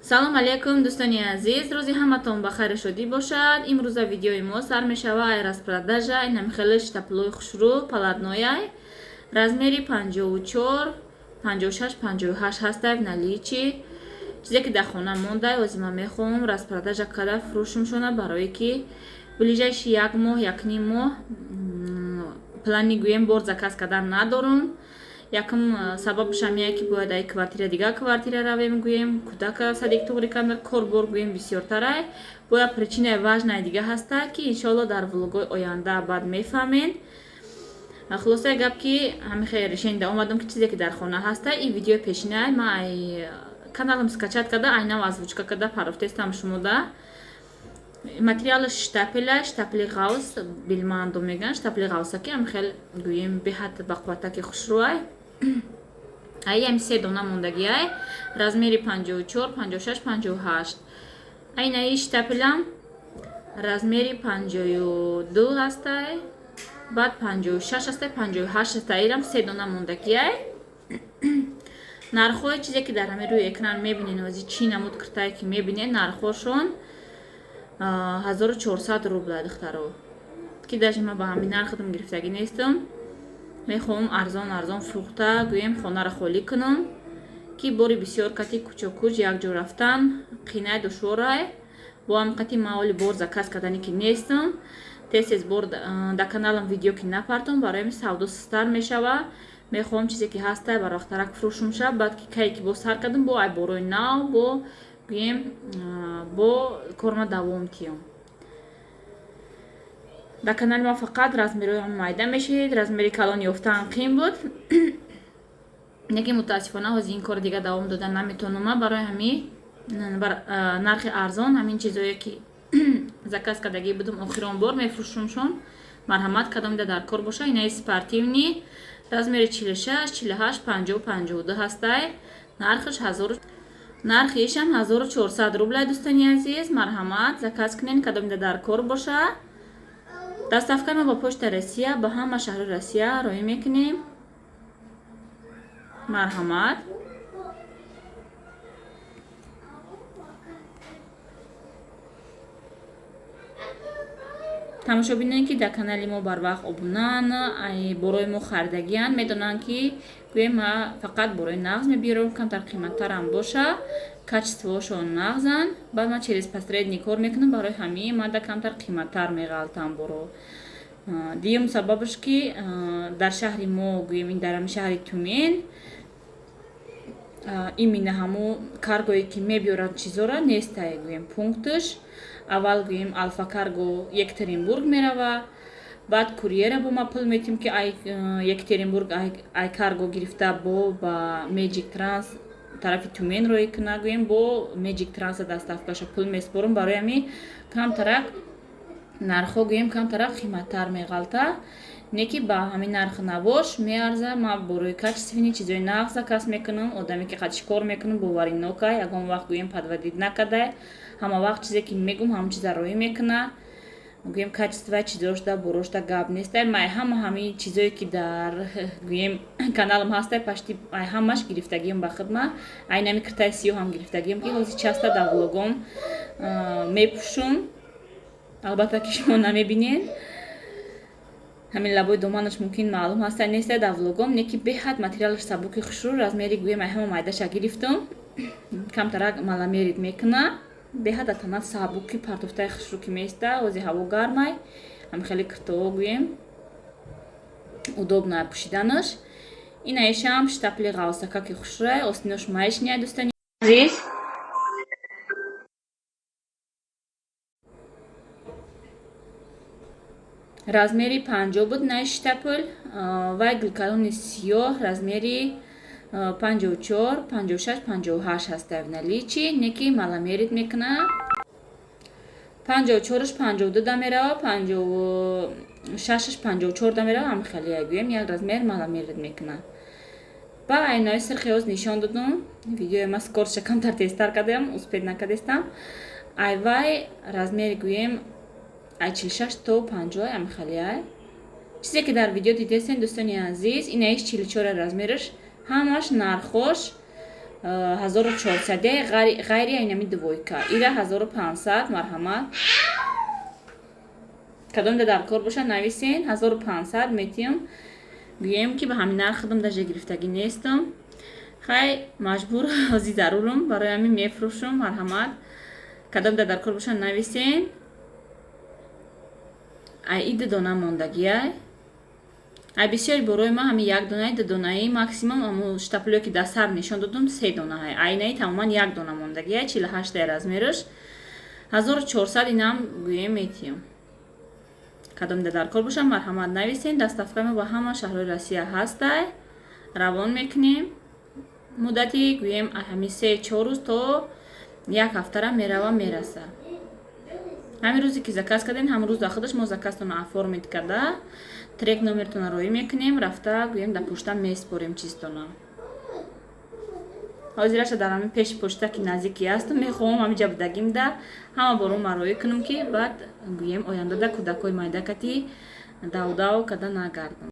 Салом алейкум, дӯстони азиз, рӯзи ҳаматон ба хайру шодӣ бошад. Имрӯза видеои мо сар мешава ай распродажа. Инам хеле штаплои хушрӯ палатнояй, размери 54, 56, 58 ҳастай в наличии. Чизе ки дар хона мондай, ҳозир ман мехоҳам распродажа карда фурӯшумшона, барое ки ближайший як моҳ, якним моҳ плани гӯем бор заказ кардан надорум. Якум сабабаш ҳамияе, ки бояд ай квартира дигар квартира равем, гӯем кӯдака садик туғри кардан, корбор гӯем бисёртарай. Бояд причинаи важнаи дига ҳаста, ки иншоалло дар влогои оянда баъд мефаҳмед. Хулосаи гап, ки ҳамин хел решение омадам, ки чизе ки дар хона ҳаста, ин видеои пешинай ман ай каналам скачать карда, айнав озвучка карда парофтестам шумода. Материалаш штапеля, штапели ғавс, билмандо меган, штапели ғавса, ки ҳам хел гӯем беҳад бақувватаки хушрӯай. Ай ам се дона мондагиай, размери 54, 56, 58. Айнаи штапелам размери 52 ҳастай, баъд 56 ҳастай, 58 ҳастай. Ирам се дона мондагиай. Нархҳои чизе ки дар ҳамин рӯи экран мебинед, ози чӣ намуд киртае ки мебинед, нархҳошон 1400 рубла, духтаро, ки даже ман ба ҳамин нархатон гирифтагӣ нестам. Мехоҳам арзон арзон фурӯхта, гӯем хонаро холӣ кунам, ки бори бисёр кати кучокуч якҷо рафтан қинай, душворай. Бо ҳам қати ман оли бор заказ кардане ки нестам, тез тез бор дар каналам видео ки напартом, барои ҳамин савдо сустар мешава. Мехоҳам чизе ки ҳастай барвақтарак фурӯшум шава, баъд ки кае ки бо сар кардам, бо ай борои нав, бо гӯем бо корма давом тиём. Дар канали ма фақат размерҳои майда мешавед, размери калон ёфтан қин буд, лекин мутаассифона ҳозир ин кори дига давом дода наметавонам. Барои ҳамин нархи арзон ҳамин чизое ки заказ кардагӣ будум, охирон бор мефурӯшумшон. Марҳамат, кадомида дар кор боша. Инаи спортивный размери 46, 48, 50, 52 ҳастай. Нархаш ҳазору, нархи ишам 1400 рубла. Дӯстони азиз, марҳамат, заказ кунед, кадомида дар кор боша. Доставкаи мо ба Почта Россия, ба ҳама шаҳри Россия роҳӣ мекунем. Марҳамат. Тамошобиноне ки дар канали мо барвақт обунаан, борои мо харидагианд, медонанд, ки гӯем ма фақат борои нағз мебиёрам, камтар қиматтарам боша, качествоошон нағзанд. Баъд ман через посредник кор мекунам, барои ҳамин мада камтар қиматтар меғалтам боро. Дуюм сабабаш, ки дар шаҳри мо, гӯем ин дар ҳамин шаҳри Тюмен, именно ҳамо каргое ки мебиёрад чизора нестай, гӯем пунктш. Аввал гӯем Алфа Карго Екатеринбург мерава, баъд курьера бо ма пул метим, ки ай Екатеринбург ай карго гирифта бо ба Меджик Транс тарафи Тюмен роҳӣ куна, гӯем бо Меджик Транса доставкаша пул меспорам. Барои ҳамин камтарак нархҳо гӯем камтарак қиматтар меғалта, не ки ба ҳамин нархи навош меарза. Ман борои качественный чизои нағз заказ мекунам. Одаме ки қадиш кор мекунам, боваринокай, ягон вақт гӯем подводить накардай, ҳама вақт чизе ки мегум, ҳамон чиза роҳӣ мекуна. Гӯем качествои чизошда, борошда гап нестай. Май ҳама ҳамин чизое ки дар гӯем каналам ҳастай, почти ай ҳамаш гирифтагиам ба хидма. Айнами киртаи сиёҳ ҳам гирифтагиам, ки ҳозир часто дар влогом мепӯшум. Албатта ки шумо намебинед, ҳамин лабои доманаш мумкин маълум ҳаста, нестай дар влогом, не ки беҳад материалаш сабуки, хушрӯ. Размери гӯем ай ҳама майдаша гирифтам, камтарак маломерить мекуна, беҳад атана сабуки, партофтаи хушрӯ ки меиста. Ҳозир ҳаво гармай, ҳам хеле киртоо гӯем удобно пӯшиданаш. Инаишам штапли ғавсакаки хушрӯай, остинош маишняй, дӯстони азиз. Размери 50 буд наи штапл вай гулкалони сиёҳ, размери 54, 56, 58 ҳастай в наличии, не ки маломерить мекуна. 54-ш 52 да мерава, 56-ш 54 да мерава. Ҳам хеле гӯем як размер маломерить мекуна. Ба айнаи сирхи ҳоз нишон додум, видеои ма скоростша камтар тезтар кардам, успеть накардестам. Айвай размери гӯем ай 46 то 50, ам хелеай. Чизе ки дар видео дидестен, дӯстони азиз, инаиш 44 размераш. Ҳамаш нархош 1400, ғайри айнами двойка. Ира 1500, марҳамат. Кадомда дар кор боша, нависен, 1500 метиҳам. Гӯем, ки ба ҳамин нарх худам даже гирифтагӣ нестам. Хай, маҷбур, ҳози зарурам, барои ҳамин мефурӯшам. Марҳамат, кадомда дар кор боша, нависен. Ай и дудона мондагиай. Ай бисёри борои ма ҳами як донаи, дудонаи максимум. Аму штапелое, ки дар сар нишон додум, се донаҳай. Айнаи тамоман як дона мондагиай, 48-тай размераш, 1400. Инам гӯем, метиҳам. Кадомда дар кор боша, марҳамат, нависен. Доставкаи мо ба ҳама шаҳрҳои Россия ҳастай, равон мекунем. Муддати, гӯем, ҳами 3-4 рӯз то як ҳафтара мерава, мераса. Ҳамин рӯзе, ки заказ кардем, ҳамон рӯз дар худаш мо заказтонро оформить карда, трек номертонро роӣ мекунем, рафта, гӯем, дар пошта меспорем чизтона. Ҳозираша дар ҳамин пеши почта, ки наздики ҳастам, мехоҳам ҳамиҷа будагимда ҳама боро мароӣ кунам, ки баъд, гӯем, ояндада кӯдакҳои майдакати давдав карда нагардам.